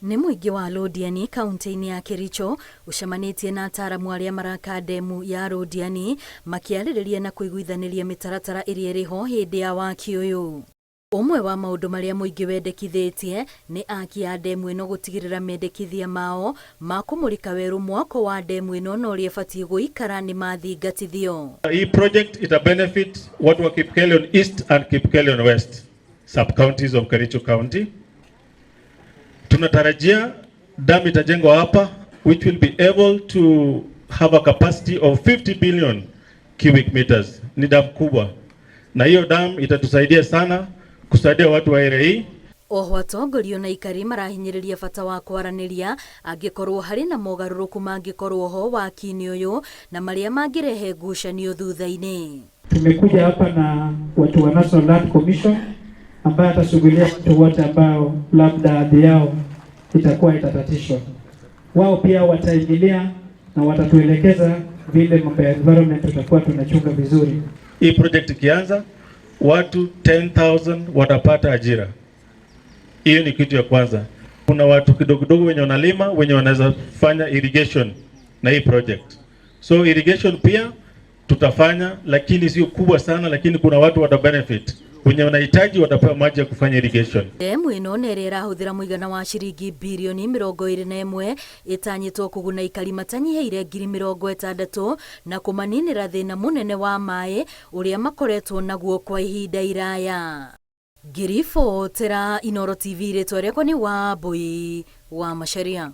Nĩ mũingĩ wa Londiani kaunti-inĩ ya Kericho ũcemanĩtie na ataaramu arĩa maraka ndemu ya Londiani makĩarĩrĩria na kũiguithanĩria mĩtaratara ĩrĩa ĩrĩ ho hĩndĩ ya waki ũyũ. Ũmwe wa maũndũ marĩa mũingĩ wendekithĩtie nĩ aki a ndemu ĩno gũtigĩrĩra mendekithia mao ma kũmũrĩka werũ mwako wa ndemu ĩno na ũrĩa ĩbatiĩ gũikara nĩ mathingatithio. Hii project ita benefit watu wa Kipkelion East and Kipkelion West sub counties of Kericho County. Tunatarajia dam itajengwa hapa which will be able to have a capacity of 50 billion cubic meters. Ni dam kubwa, na hiyo dam itatusaidia sana kusaidia watu wa area hii. Oho atongoria na aikari marahinyĩrĩria bata wa kwaranĩria angĩkorwo harĩ na mogarũrũku mangĩkorwo ho waki-inĩ ũyũ na marĩa mangĩrehe ngucanio thutha-inĩ. Tumekuja hapa na watu wa National Land Commission ambaye atashughulia watu wote ambao labda ardhi yao itakuwa itatatishwa. Wao pia wataingilia na watatuelekeza vile mambo ya environment tutakuwa tunachunga vizuri. Hii project ikianza, watu 10,000 watapata ajira. Hiyo ni kitu ya kwanza. Kuna watu kidogo kidogo wenye wanalima wenye wanaweza fanya irrigation na hii project. So irrigation pia tutafanya, lakini sio kubwa sana, lakini kuna watu wata benefit wenye wanahitaji watapewa maji ya kufanya irrigation. Ndemu ĩno nĩ ĩrĩa ĩrahũthĩra mũigana wa ciringi birioni 21 ĩtanyĩtwo kũguna aikari matanyihĩire 60,000 na kũmaninĩra thĩna mũnene wa maĩ ũrĩa makoretwo naguo kwa ihinda iraya. Ngiribotera Inooro TV, rĩtwa rĩakwa nĩ Wambui wa Macharia.